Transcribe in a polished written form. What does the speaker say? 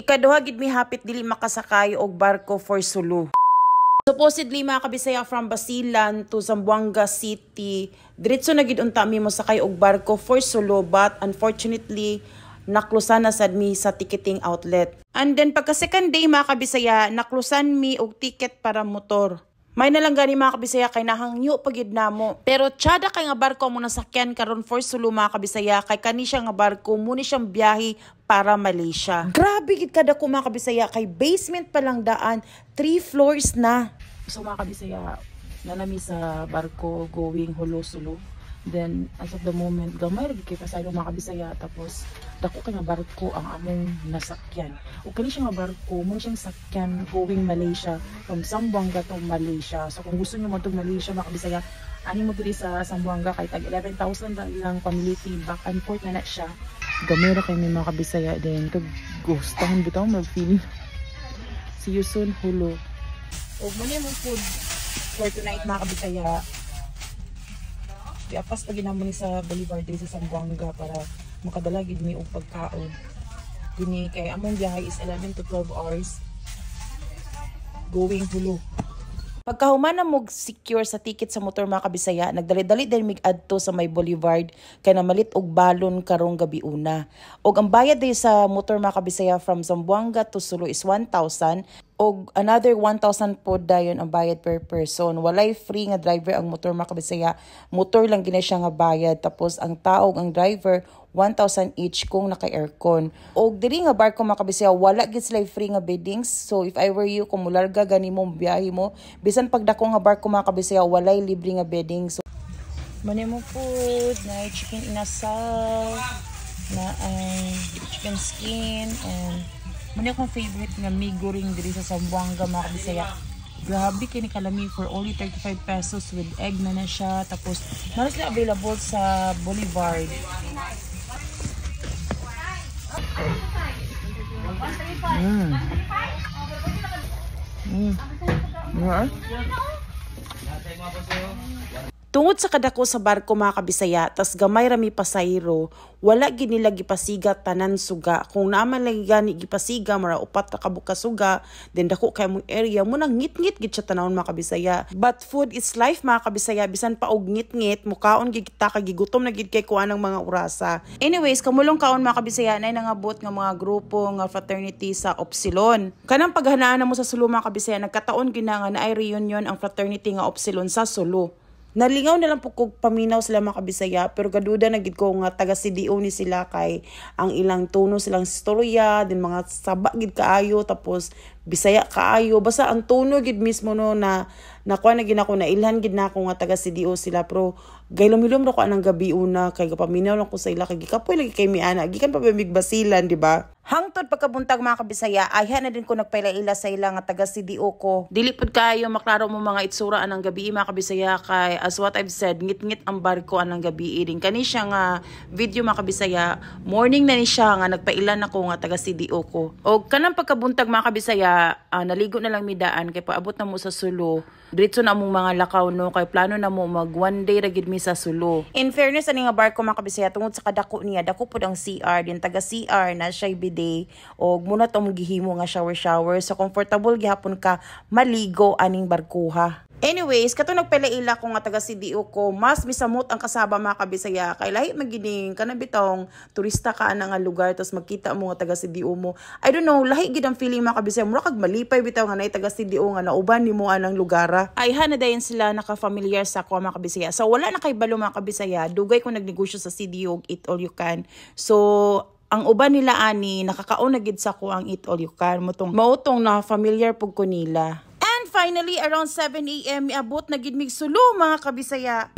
Ikaduha gid mi hapit dili makasakay og barko for Sulu. Supposedly, mga kabisaya, from Basilan to Zamboanga City, diretso na gid unta mi mosakay og barko for Sulu, but unfortunately naklusan na sad mi sa ticketing outlet. And then pagka second day, mga kabisaya, naklusan mi og ticket para motor. May na lang gani, mga kabisaya, kay nahangyo pagid namo. Pero tsada kay nga barko mo nasakyan karon for Sulu, mga kabisaya, kay kani siya nga barko mo ni siyang biyahe para Malaysia. Grabe gid kada ko, mga kabisaya, kay basement pa lang daan, three floors na. So mga kabisaya, naa na mi sa barko going Jolo, Sulu. Then as of the moment, gamay ra gid kay pasaylo, mga kabisaya, tapos dako kay nga barko ang among nasakyan. Ug kani siya nga barko, mo siyang sakyan going Malaysia, from Zamboanga to Malaysia. So kung gusto niyo mo Malaysia, mga kabisaya, ani mo diri sa Zamboanga kay tag 11,000 lang ilang family fee, back and forth na na siya. Gamay ra kay mi, mga kabisaya, then kag gustahan bitaw mag feel. See you soon, Jolo. Ug mo ni mong food for tonight, mga kabisaya. Piapas pa ginamo ni sa Boulevard diri sa Zamboanga para makadala gid mi og pagkaon. Dini kay among biyahe is 11 to 12 hours going Jolo. Pagkahuman na mo secure sa ticket sa motor, mga kabisaya, nagdali-dali din mig adto sa may Boulevard kay namalit og balon karong gabi una. Og ang bayad din sa motor, mga kabisaya, from Zamboanga to Sulu is 1,000 og another 1,000 pod dayon ang bayad per person. Walay free nga driver ang motor, mga kabisaya. Motor lang gina siya nga bayad, tapos ang tao ang driver 1,000 each kung naka-aircon. Og diri nga barko, mga kabisaya, wala gid sila free nga beddings. So if I were you, kung mularga gani mo biyahe mo, bisan pagdako nga barko, mga kabisaya, walay libre nga beddings. So, mani mo food, na chicken inasal, na ay chicken skin, and mani akong favorite nga mi goreng diri sa Zamboanga, mga kabisaya. Grabe kini kalami for only 35 pesos with egg na na siya. Tapos, meron sila available sa Boulevard. Tungod sa kadako sa barko, mga kabisaya, tas gamay rami pasayro, wala gid nila gipasiga tanan suga. Kung naaman lagi gani gipasiga, mara upat ra ka buka suga, then dako kay mong area, mo nang ngit-ngit gid siya tanawon, mga kabisaya. But food is life, mga kabisaya, bisan pa og ngit-ngit, mukaon gid kita kay gigutom na gid kay kuan ng mga orasa. Anyways, kamulong kaon, mga kabisaya, nay nangabot nga mga grupo nga fraternity sa Opsilon. Kanang paghanaan na mo sa Sulu, mga kabisaya, nagkataon gid na nga naay reunion ang fraternity nga Opsilon sa Sulu. Nalingaw na lang po kog paminaw sila, mga kabisaya, pero gaduda na gid ko nga taga CDO ni sila kay ang ilang tono silang istorya din mga saba gid kaayo, tapos Bisaya kaayo, basta ang tono gid mismo no na nakuha na gid ako, na ilhan gid na ako nga taga CDO sila, pero gaylom-hilom ra ko anang gabi una kay gapaminaw lang ko sa ila kay gikapoy lagi kay mi ana gikan pa ba basilan, di ba? Hangtod pagkabuntag, mga kabisaya, ayha na din ko nagpaila-ila sa ila nga taga CDO ko. Dili pud kayo maklaro mo mga itsura anang gabi, mga kabisaya, kay as what I've said, ngit-ngit ang barko anang gabi din. Kani siya nga video, mga kabisaya, morning na ni siya nga nagpailan ako nga taga CDO ko. Og kanang pagkabuntag, mga kabisaya, naligo na lang midaan kay paabot na mo sa Sulu. Diretso na among mga lakaw no kay plano na mo mag one day ra gid mi sa Sulu. In fairness ani nga barko, mga kabisaya, tungod sa kadako niya, dako pud ang CR din, taga CR na siya bidet og muna to gihimo nga shower shower, so comfortable gihapon ka maligo aning barkuha. Anyways, kato nagpelaila ko nga taga CDO ko, mas misamot ang kasaba, mga kabisaya, kay lahi magining kana bitong turista ka ana nga lugar tapos magkita mo nga taga CDO mo. I don't know, lahi gid ang feeling, mga kabisaya, mura kag malipay bitaw nga nay taga CDO nga nauban nimo anang lugara. Ay ha na dayon sila naka-familiar sa ako, mga kabisaya. So wala na kay balo, mga kabisaya, dugay ko nagnegosyo sa CDO eat all you can. So ang uban nila ani nakakaon na gid sa ko ang eat all you can mutong mautong na familiar pug ko nila. And finally, around 7 a.m., miabot na gid mig Sulu, mga kabisaya.